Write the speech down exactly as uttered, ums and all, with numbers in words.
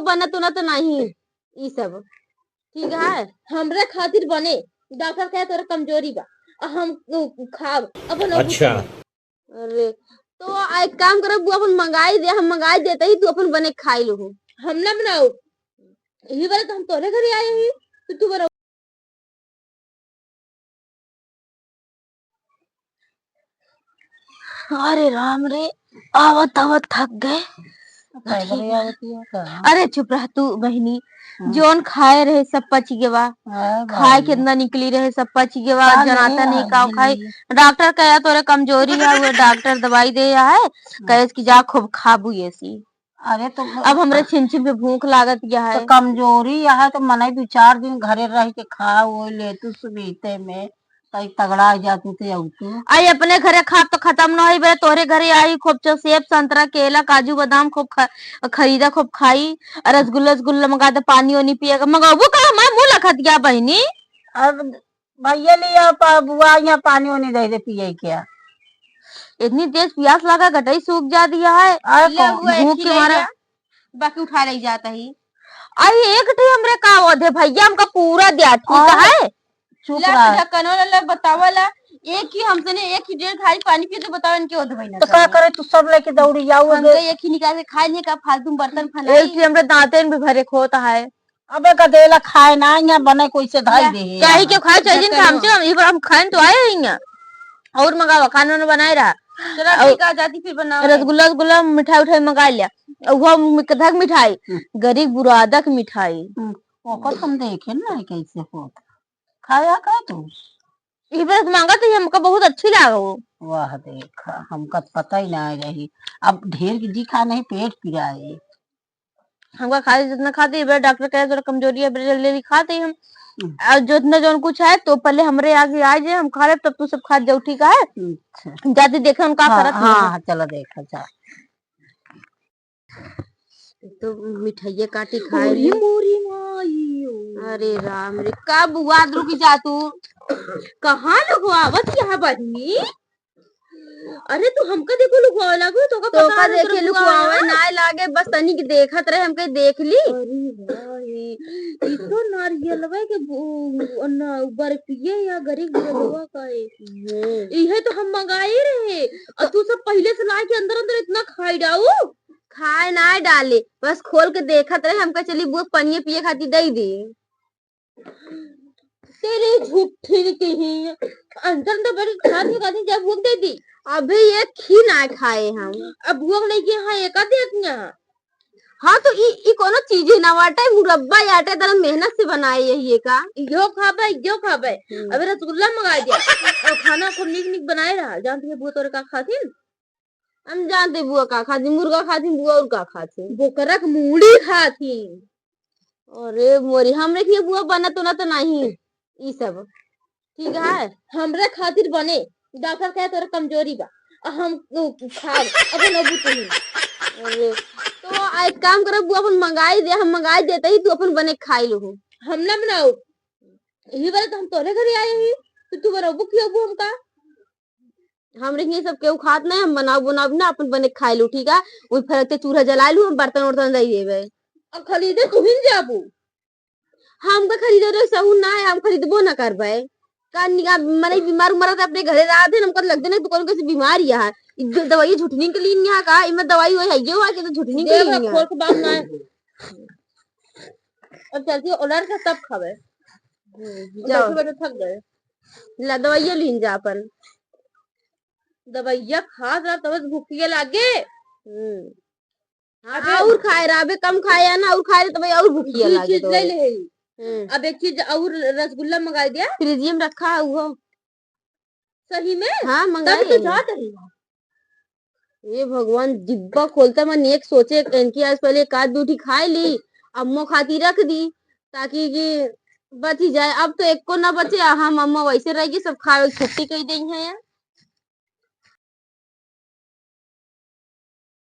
बनत उनत नहीं ई सब, ठीक है? हमरे खातिर बने, डॉक्टर कहे तोरे कमजोरी बा, आ हम उ, उ खाब, अपन उ अच्छा। अरे, तो आ एक काम करब, वो अपन मंगाई दे, हम मंगाई देते ही तू अपन बने खाई लो। हम ना बनाओ, यही बार तो हम तोरे घरे आए ही, तो तू बनाओ। अरे राम रे, आवत आवत थक गए। पैदल ही आवत ही है का? अरे चुप रह तू बहिनी, हाँ। जौन खाए रहे सब पच गवा। हाँ, खाए भाई। कितना निकली रहे सब पच गवा, का जनाता नहीं, नहीं का खाई। डॉक्टर कहा तोरे कमजोरी है, वो डॉक्टर दवाई दे है, हाँ। कहे कि जा खूब खाबू ये सी। अरे तो अब हमरे छिन छिन पे भूख लागत या तो है। कमजोरी या है तो मनई दू चार दिन घरे रह के खा, वो ले तू सुबीते में, तई तगड़ा हो जाती थे अब तू। आई अपने घरे खा तो खत्म न होई बे, तोरे घरे आई खूब च-, सेब, संतरा, केला, काजू, बादाम खूब ख-, खरीदा, खूब खाई, और रसगुल्ला, रसगुल्ला मंगा दे, पानी ओनी पिए के। मंगाबू का? हमार मुँह लखत गया बहिनी। अब भैया लिया पा-, बुआ यहाँ पानी ओनी दे दे पिए के। इतनी तेज प्यास लगा, गटई सूख जा दिया है। अरे ले तो हुआ एक भूख ही के ले मारा। जा, बाकी उठा ले जाता ही। आई एक ठी हमरे का ओधे भैया, हमका पूरा दिया, ठीक अरे है? चुप ला रहा। ढक्कन वाला ला, बतावा ला, एक ही हमसे ने एक ही डेढ़ थाली पानी पी तो बताओ इनके ओधे भैया तो का करे, तू सब लेके दौड़ी जाऊ हमका अबे। एक ही निकाल के खाए नहीं का, फालतू में बर्तन फनाई। एक ही हमरे दांते में भी भरे खोता है। अबे गदेला खाए ना, यहाँ बने कोई से धाई या, दे। चाहे क्यों खाए, चाहे जिन ढक्कन खाम से, हम, ई बार हम खाए तो आए ही यहाँ। और मंगावा, खाना वाना बनाए रहा। चलो और ठीक है, जाती फिर बनाओ। रसगुल्ला, रसगुल्ला, मिठाई उठाई मंगा लिया। और वो मि-, कथक मिठाई, हम्म। गरीब बुरादक मिठाई। हम्म, ओकर हम देखे ना कैसे होत। खाया का तू? ई बार मांगा तो ये हमका बहुत अच्छी लागे वो। वाह देखा, हमका तो पता ही ना रही। अब ढेर के जी खा नहीं, पेट पिराए। हमका खाए जितना खाते, इबे डॉक्टर कहे तोरा कमजोरी है, इबे जल्दी जल्दी खाते ही हम। हम्म। और जितना जौन कुछ है तो पहले हमरे आगे आ जाए, हम खा लेब, तब तू सब खा जाओ, ठीक है? अच्छा। जाते देखे हम का हाँ, करत हाँ, हैं। हाँ, चलो देखा जा। तो मिठाइये काटी खाए अरे ले। मोरी माई। अरे राम रे, का बुआद रुक जा तू। कहाँ लोग आवत यहाँ बनी? अरे, तू हमका देखो लुकवावे लागो, तोका पता तोका ना देखे तोरा लुकवावे बुआ। नाय लागे, बस तनिक देखत रहे, हमके देख ली। अरे भाई, ई तो नारियलवा के बु-, न, बर्फिये या गरीब बुढ़वा का है। हम्म। इहे तो हम मंगाए रहे, और तू सब पहिले से लाए के अंदर अंदर इतना खाई डाऊ। खाए नाय डाले, बस खोल के देखत रहे, हमका चली बुआ पनिये पिए खातिर दे दे। तेरे झूठी की ही। अंदर तो बड़ी खात के खाती जब भूख दे दी। अभी एक ही ना खाए हम। अब भूख नहीं किया, हाँ, एक आध एक ना। हाँ, तो ई, ई कोनो चीज ही ना बाटे, मुरब्बा आटे तरह मेहनत से बनाए यही है का? यो खाबे, यो खाबे। हम्म। अबे रसगुल्ला मंगा दिया। और खाना खूब निक निक बनाए रहा। जानती है बुआ तोरे का खाथिन? हम जानते बुआ का खाती, मुर्गा खाती बुआ और का खाती? बोकरा के मूड़ी खाती। अरे मोरी, हमरे के बुआ बनत उनत नहीं ई सब, ठीक है? हमरे खातिर बने, डॉक्टर कहे तोरे कमजोरी बा, आ हम उ, खाब, अब नबू तुही। अरे, तो आ एक काम करब, बुआ अपन मंगाई दे, हम मंगाई देते ही तू अपन बने खाई लो। हम ना बनाओ, यही बार तो हम तोरे घरे आए ही, तो तू बनबू खियाबू हमका? हमरे हियाँ सब केहू खात नहीं, हम बनाओ बनाओ ना, अपन बने के खाए लू, ठीक है? वही फरक से चूल्हा जलाए लू, हम बर्तन उर्तन दे देबे। अब खरीदे तू ही न जाबू। हमका खरीदे रे सहू ना है, हम खरीदबो ना करबे। का निका मने बीमार उमार तो अपने घरे रहा थे, हमका लगते नहीं दुकान कैसे बीमार ही है। ई द-, दवाई झुठनी के लिए नहीं है का? इमे दवाई वही है, ये हुआ कि तो झुठनी के देख लिए रहा, नहीं है। खोल के बात ना है। अब चलती है उलर के तब खाबे। हम्म, जाओ। बैठे बैठे थक गए। ला दवाइया लीन जा अपन। दवाइया खात रहा तब भूखिया लागे। हम्म। हाँ, अबे और खाए रहा, अबे कम खाए है ना, और खाए रहे तब और भूखिया दू लागे चीज तो। ले ले। हम्म। अब एक चीज और रसगुल्ला मंगा दिया। फ्रिज में रखा है वो। सही में? हाँ, तब मंगाए तो हैं। जात रही। हे भगवान, डिब्बा खोलते मन एक सोचे, इनकी आज पहले एक आध दू ठी खाए ली, अम्मो खाती रख दी, ताकि कि बच ही जाए। अब तो एको ना बचे, आ हम अम्मा वैसे रह गई, सब खाए छुट्टी कही देई हैं।